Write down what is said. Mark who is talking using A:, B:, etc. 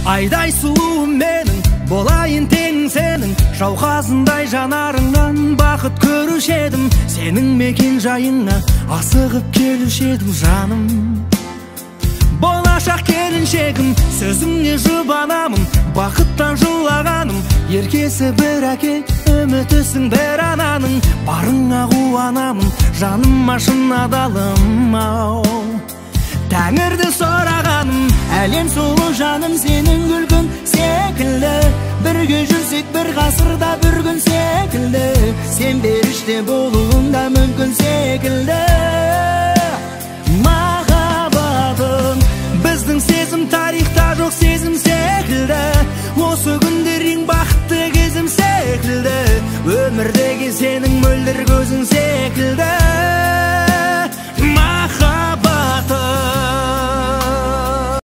A: Айдай сұлуым менің, болайын теңің сенің, жауқазындай жанарыңнан бақыт көруші едім. Сенің мекен жайыңа асығып келуші едім жаным. Болашақ келіншегім, сөзіңе жұбанамын, бақыттан жылағаным. Еркесі бір әке, үмітісің бір ананың, барыңа қуанамын, жаныма шын адалым ау. Тәңірді сұрағаным,
B: әлем сұлу жаным сенің күлкің секілді. Бірге жүрсек бір ғасырда бір күн секілді. Сен періште болуың да мүмкін секілді.